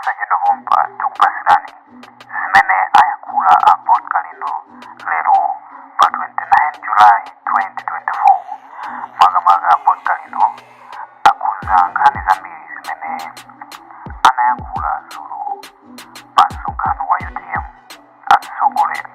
Posachedwa pompa tikupasirani zimene ayankhula a Bon Kalindo lero pa 29 July 2024. Makamaka Bon Kalindo akhuza nkhani zambiri zimene anayankhula dzulo pa msonkhano wa UTM atsogoleri.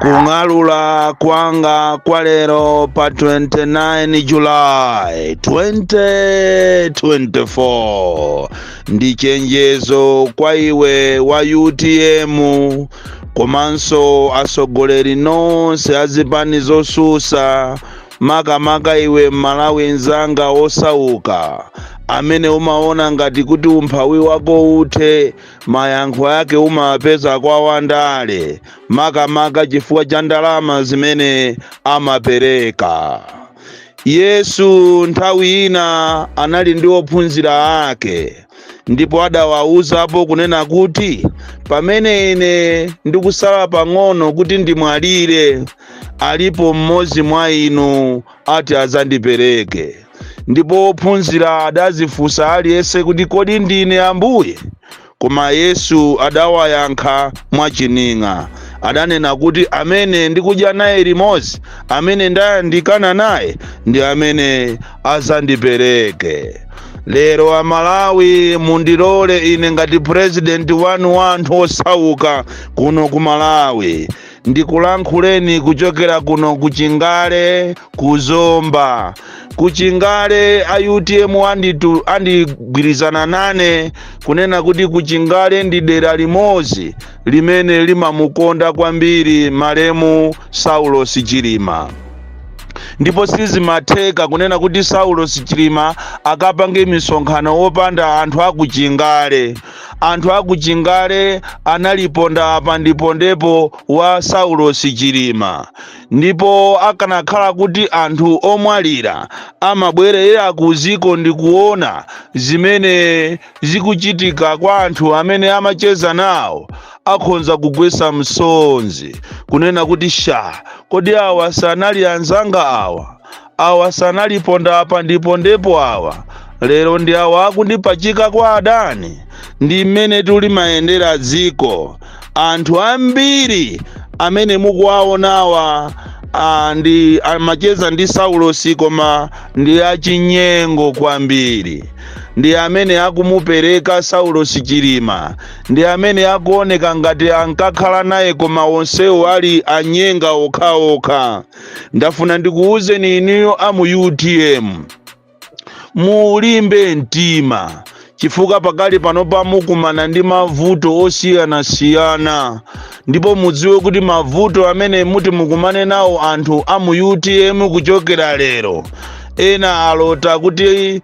Kung'alula kwanga kwa lero pa 29 July 2024 ndi chenjezo kwa iwe wa UTM komanso atsogoleri nonse azipani zosusa, makamaka iwe Mmalawi mzanga osauka amene umaona ngati kuti umphawi wako uthe, mayankho ake umapeza kwa wandale, makamaka chifukwa cha ndalama zimene amapereka. Yesu nthawi ina anali ndi ophunzira ake, ndipo adawawuzapo kunena kuti pamene ine ndikusala pang'ono kuti ndimwalire, alipo mmodzi mwa inu ati adzandipereke. Ndipo ophunzira adazifunsa aliyense kuti, "Kodi ndine, Ambuye?" Koma Yesu adawayankha mwachining'a, adanena kuti amene ndikudya naye limodzi, amene ndayandikana naye, ndi amene azandipereke. Lero Amalawi, mundilole ine ngati purezidenti wanu wa anthu osauka kuno ku Malawi ndikulankhuleni kuchokera kuno ku Chingale, ku Zomba. Ku Chingale a UTM andigwirizana nane kunena kuti ku Chingale ndi dera limodzi limene limamukonda kwambiri malemu Saulos Chilima, ndipo sizimatheka kunena kuti Saulos Chilima akapange misonkhano wopanda anthu akuchingale. Anthu akuchingale analiponda apa ndipondepo wa Saulos Chilima, ndipo akanakhala kuti anthu omwalira amabwerera ku ziko ndi kuona zimene zikuchitika kwa anthu amene amacheza nawo, akhonza kugwesa msonzi kunena kuti, "Sha, kodi awa sanali anzanga awa? Awa sanaliponda apa ndipondepo awa? Lero ndi awa akundipachika kwa adani." Ndi mmene tulimayendera dziko. Anthu ambiri amene mukuwaonawa ndi amacheza ndi Saulosi, koma ndi achinyengo kwambiri. Ndi amene akumupereka Saulosi Chilima, ndi amene akuoneka ngati ankakhala naye, koma onsewo ali anyenga okhaokha. Ndafuna ndikuwuzeni inuyo amu UTM, mulimbe mtima, chifukwa pakali panopa mukumana ndi mavuto osiyanasiyana. Ndipo mudziwe kuti mavuto amene muti mukumane nawo anthu amu UTM kuchokera lero, ena alota kuti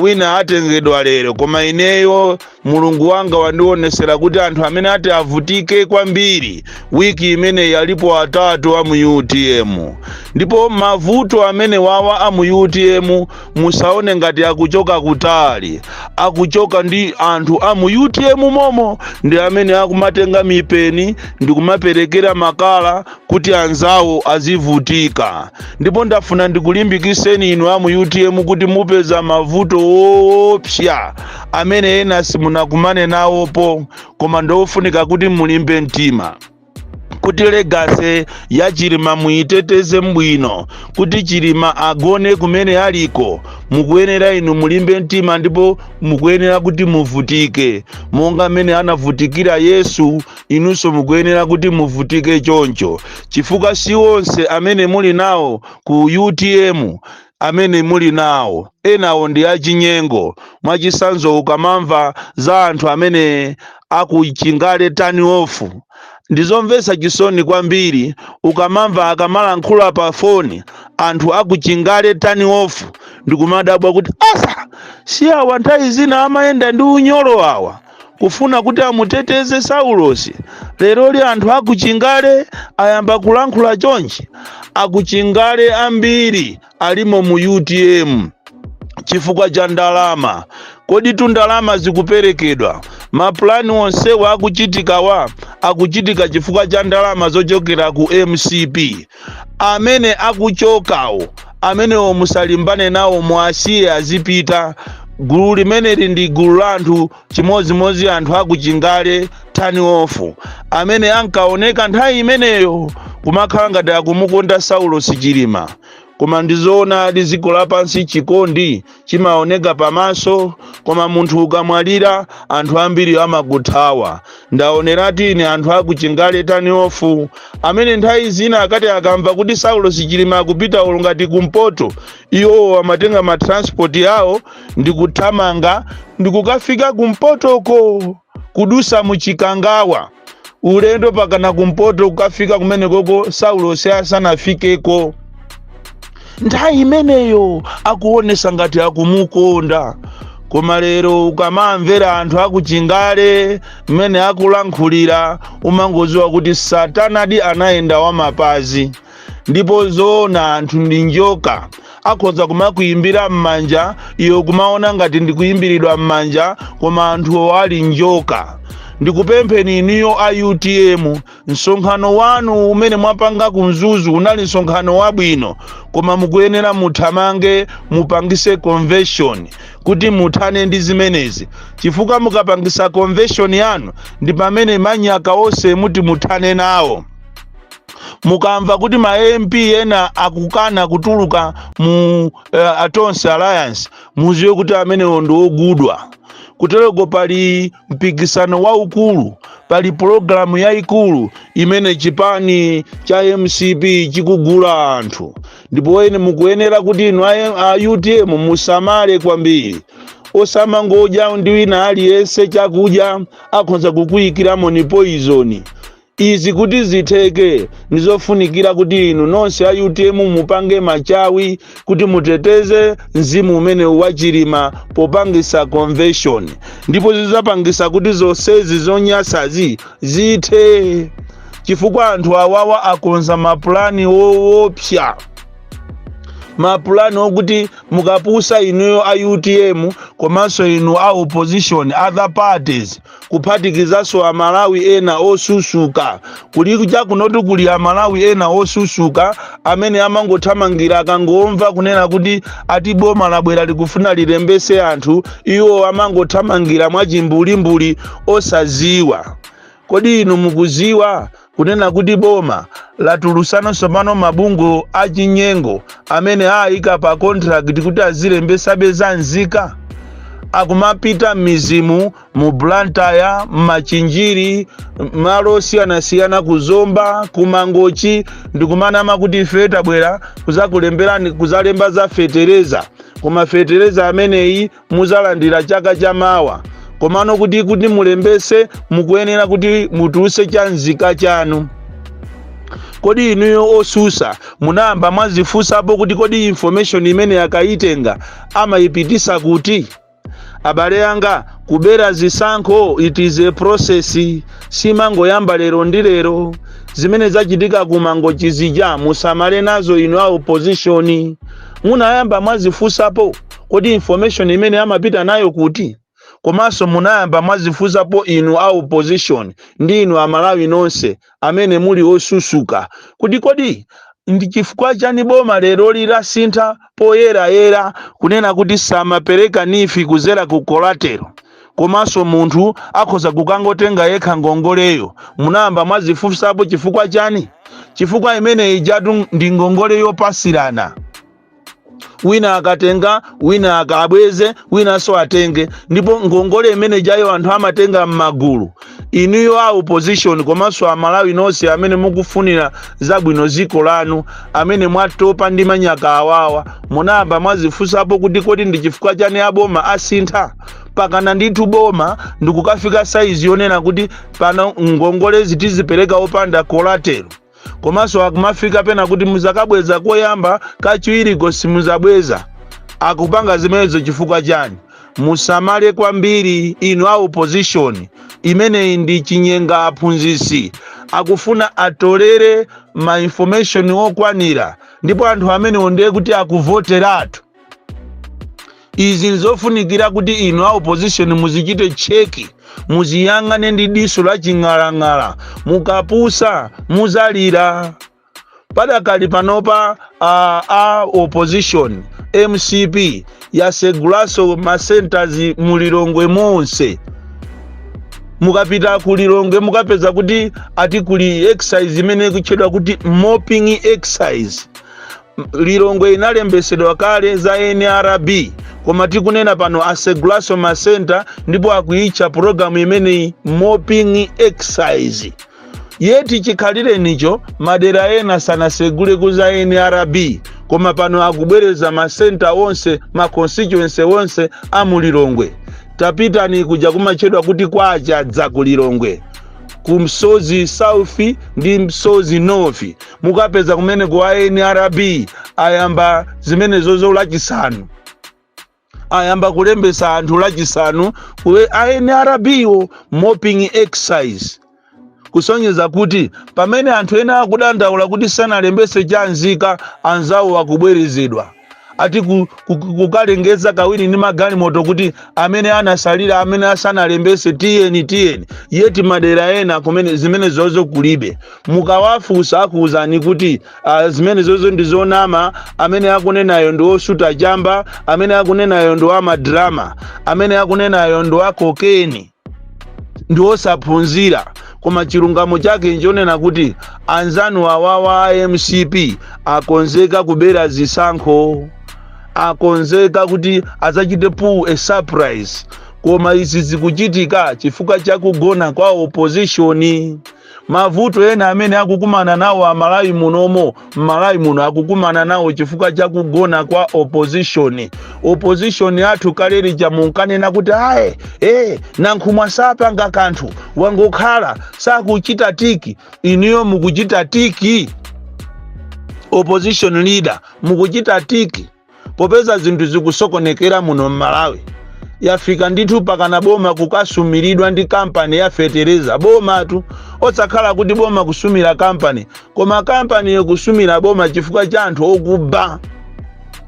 wina atengedwa lero, koma ineyo Mulungu wanga wandionesera kuti anthu amene ati avutike kwambiri wiki imene yalipo atatu amu UTM. Ndipo mavuto amene wawa amu UTM, musaone ngati akuchoka kutali, akuchoka ndi anthu amu UTM momo, ndi amene akumatenga mipeni ndi kumaperekera makala kuti anzawo azivutika. Ndipo ndafuna ndikulimbikiseni inu amu UTM kuti mupeza mavuto woopsa amene ena simunakumane nawopo, koma ndofunika kuti mulimbe mtima kuti legacy ya Chilima muyiteteze mbwino, kuti Chilima agone kumene aliko. Mukuyenera inu mulimbe mtima, ndipo mukuyenera kuti muvutike monga mmene anavutikira Yesu. Inunso mukuyenera kuti muvutike choncho, chifukwa si onse amene muli nawo ku UTM amene muli nawo, enawo ndi achinyengo. Mwachisanzo, ukamamva za anthu amene akuchingale turn off, ndizomvetsa chisoni kwambiri. Ukamamva akamalankhula pa foni anthu akuchingale turn off, ndikumadabwa kuti asa si awa nthawi zina amayenda ndi unyolo awa kufuna kuti amuteteze Saulosi? Leroli anthu akuchingale ayamba kulankhula chonchi. Akuchingale ambiri alimo mu UTM chifukwa cha ndalama. Kodi tu ndalama zikuperekedwa? Mapulani onsewa akuchitikawa akuchitika chifukwa cha ndalama zochokera ku MCP. Amene akuchokawo, amenewo musalimbane nawo, muasiye azipita. Gulu limeneli ndi gulu la anthu chimodzimodzi anthu akuchingale turn off, amene ankaoneka nthawi imeneyo kumakhala ngati akumukonda Saulos Chilima. Koma ndizoonadi, dziko lapansi chikondi chimaoneka pamaso, koma munthu ukamwalira anthu ambiri amakuthawa. Ndaoneratu ine anthu akuchingale turn off amene nthawi zina akati akamva kuti Saulos Chilima akupita ulo ngati kumpoto, iwowo amatenga ma transport yawo ndikuthamanga ndikukafika kumpotoko, kudusa muchikangawa, ulendo pakana kumpoto, kukafika kumenekoko Saulos asanafikeko. Nthawi imeneyo akuonesa ngati akumukonda, koma lero ukamamvera anthu akuchingale mmene akulankhulira, umangodziwa kuti satanadi anayenda wamapazi. Ndipo zoona, anthu ndi njoka, akhoza kumakuyimbira m'manja, iwe kumaona ngati ndikuyimbiridwa m'manja, koma anthuwo ali njoka. Ndikupempheni inuyo a UTM, msonkhano wanu umene mwapanga ku Mzuzu unali msonkhano wabwino, koma mukuyenera muthamange mupangise convention kuti muthane ndi zimenezi, chifukwa mukapangisa convention yanu ndi pamene manyaka onse muti muthane nawo. Mukamva kuti ma MP ena akukana kutuluka mu Tonse Alliance, muziwe kuti amenewo ndi ogudwa. Kutereko pali mpikisano waukulu, pali pologalamu yayikulu imene chipani cha MCP chikugula anthu, ndipo ene mukuyenera kuti inu a UTM musamale kwambiri. Osamangodya ndi wina aliyense chakudya, akhoza kukuyikiramo ni poison. Izi kuti zitheke, ndizofunikira kuti inu nonse a UTM mupange machawi kuti muteteze mzimu umene wachilima popangisa convention, ndipo zidzapangisa kuti zonsezi zonyasazi zithe, chifukwa anthu awawa akonza mapulani woopsa, mapulani okuti mukapusa inuyo a UTM komanso inu a opposition, other parties, kuphatikizanso Amalawi ena osusuka. Kuli chakunoti kuli Amalawi ena osusuka amene amangothamangira akangomva kunena kuti ati boma labwera likufuna lilembese anthu, iwo amangothamangira mwachimbulimbuli osaziwa. Kodi inu mukuziwa kunena kuti boma latulusanonso pano mabungwe achinyengo amene ayika pa contract kuti azilembesabe za nzika, akumapita m'mizimu, mu Blantyre, m'Machinjiri, malo osiyanasiyana, kuzomba, kumangochi, ndikumanama kuti ife tabwera kuzakulemberani, kuzalemba za fetereza, koma fetereza ameneyi muzalandira chaka chamawa, komano kuti mulembese mukuyenera kuti mutuluse cha nzika chanu? Kodi inuyo osusa munayamba mwazifunsapo kuti kodi information imene akayitenga amayipitisa kuti? Abale anga, kubera zisankho, it is a process, simangoyamba lero ndi lero. Zimene zachitika ku Mangochi zija musamale nazo inu a opposition. Munayamba mwazifunsapo kodi information imene amapita nayo kuti? Komanso munayamba mwazifunsapo inu a opposition ndi inu Amalawi nonse amene muli osusuka kuti kodi ndi chifukwa chani boma lero lilasintha poyerayera kunena kuti samapereka NEEF kuzera ku collateral, komanso munthu akhoza kukangotenga yekha ngongoleyo? Munayamba mwazifunsapo chifukwa chani? Chifukwa imene ijatu ndi ngongole yopasirana, wina akatenga, wina akabweze, winanso atenge, ndipo ngongole imene ijayo anthu amatenga m'magulu. Inuyo a opposition komanso Amalawi nonse amene mukufunira zabwino dziko lanu, amene mwatopa ndi manyaka awawa, munayamba mwazifunsapo kuti kodi ndi chifukwa chani aboma asintha pakana ndithu boma ndikukafika saizi yonena kuti pano ngongolezi tizipereka opanda collateral, komanso akumafika pena kuti muzakabweza koyamba, kachiwiriko simuzabweza? Akupanga zimenezo chifukwa chani? Musamale kwambiri inu a opposition, imeneyi ndi chinyenga aphunzitsi, akufuna atolere ma information okwanira, ndipo anthu amenewo ndiye kuti akuvoteratu. Izi nzofunikira kuti inu a opposition muzichite check, muziyang'ane ndi diso la ching'alang'ala. Mukapusa muzalira. Padakali panopa a opposition, MCP Yasegulanso ma centers mu Lilongwe monse. Mukapita ku Lilongwe, mukapeza kuti ati kuli exercise imene ikutchedwa kuti mopping exercise. Lilongwe inalembesedwa kale za NRB, koma tikunena pano asegulanso ma center, ndipo akuyitcha pulogalamu imeneyi mopping exercise. Yeti chikhalirenicho madera ena sanasegule kuza NRB, koma pano akubwereza ma center onse, ma constituency onse a mu Lilongwe. Tapitani kuja kumatchedwa kuti kwachadza ku Lilongwe, ku Msozi South ndi Msozi North, mukapeza kumene ku NRB ayamba zimenezozo Lachisanu. Ayamba kulembesa anthu Lachisanu ku NRB wo, mopping exercise, kusonyeza kuti pamene anthu ena akudandaula kuti sanalembese chanzika, anzawo akubwerezedwa, ati kukalengeza kawiri ndi magalimoto kuti amene anasalira, amene asanalembese, tiyeni, tiyeni. Yeti madera ena kumene zimene zozo kulibe. Mukawafunsa, akuwuzani kuti zimene zozo ndi zonama. Amene akunenayo ndi osuta chamba, amene akunenayo ndi ama drama, amene akunenayo ndi a cocaine, ndi osaphunzira. Koma chilungamo chake nchonena kuti anzanu awawa a MCP akonzeka kubera zisankho, akonzeka kuti adzachite pull a surprise. Koma izi zikuchitika chifukwa chakugona kwa opposition. Mavuto ena amene akukumana nawo Amalawi munomo, Mmalawi muno, akukumana nawo chifukwa chakugona kwa opposition. Opposition yathu kalericha munkanena kuti aye, Nankhumwa sapanga kanthu, wangokhala sakuchita tiki. Inuyo mukuchita tiki? Opposition leader, mukuchita tiki popeza zinthu zikusokonekera muno Mmalawi? Yafika ndithu pakana boma kukasumiridwa ndi kampani ya fetereza. Bomatu osakhala kuti boma kusumira kampani, koma kampani yokusumira boma chifukwa cha anthu okuba.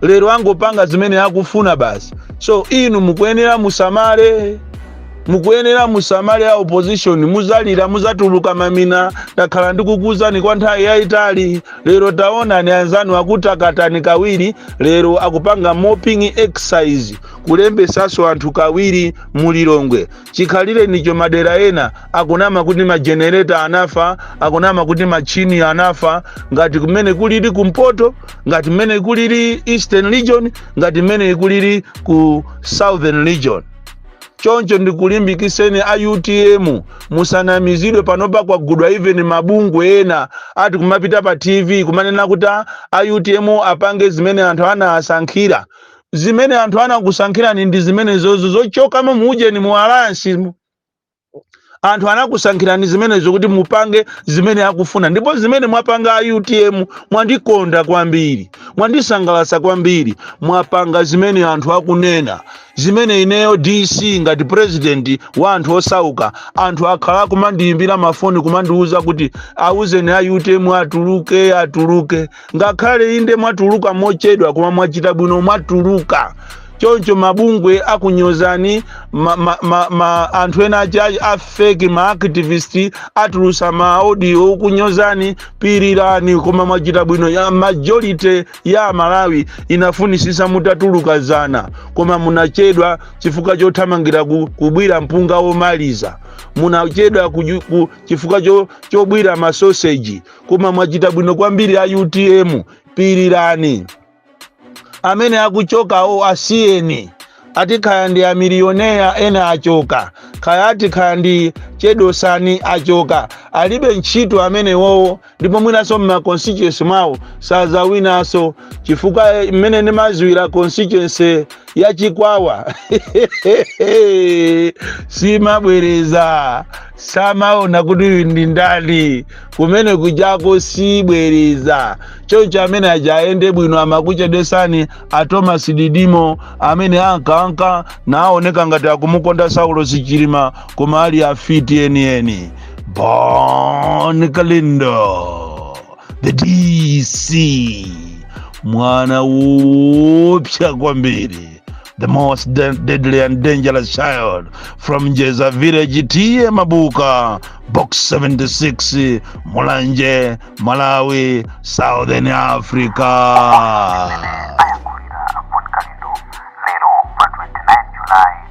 Lero angopanga zimene akufuna basi. So inu mukuyenera musamale, mukuyenera musamale a opposition. Muzalira, muzatuluka mamina. Ndakhala ndikukuzani kwa nthawi yayitali. Lero taonani, anzanu akutakatani kawiri. Lero akupanga mopping exercise, kulembesaso anthu kawiri mu Lilongwe. Chikhalire nicho madera ena akunama kuti ma generator anafa, akunama kuti machini anafa, ngati kumene kulili kumpoto, ngati kumene kulili Eastern Region, ngati kumene kulili ku Southern Region. Choncho ndikulimbikiseni a UTM, musanamizidwe. Panopa kwagudwa even mabungwe ena ati kumapita pa TV kumanena kuti a UTM apange zimene anthu anawasankhira. Zimene anthu anakusankhirani ndi zimene zozo zochokamo muujeni mu alliance. Anthu anakusankhirani zimenezo kuti mupange zimene akufuna, ndipo zimene mwapanga a UTM mwandikonda kwambiri, mwandisangalatsa kwambiri. Mwapanga zimene anthu akunena, zimene ineyo DC ngati president wa anthu osauka, anthu akhala kumandiyimbira mafoni, kumandiuza kuti auzeni a UTM atuluke, atuluke. Ngakhale inde mwatuluka mochedwa, koma mwachita bwino mwatuluka. Choncho mabungwe akunyozani, anthu ena achi a fake ma activist atulusa ma audio okunyozani, pirirani, koma mwachita bwino. Ya majority ya Malawi inafunisisa mutatuluka zana, koma munachedwa chifukwa chothamangira kubwira mpunga womaliza. Munachedwa chifukwa chobwira masoseji, koma mwachita bwino kwambiri a UTM. Pirirani. Amene akuchokawo asiyeni. Ati khaya ndi amilioneya ena achoka, khaya ati khaya ndi chedosani achoka, alibe ntchito amenewowo, ndipo mwinanso mma constituency mwawo sazawinanso, chifukwa mmene ndimaziwira constituency ya Chikwawa simabwereza, samaona kuti uyu ndi ndani kumene kujako, sibwereza. Choncho amene aja ayende bwino. Amakuchedesani a Thomas Didimo amene ankanka naoneka ngati akumukonda Saulo Sichilima, koma ali afiti enieni. Bon Kalindo, the DC, mwana wopsa kwambiri, the most deadly and dangerous child from Njeza village, T/A Mabuka, Box 76, Mulanje, Malawi, Southern Africa. Zimene ayankhulira a Bon Kalindo lero. July.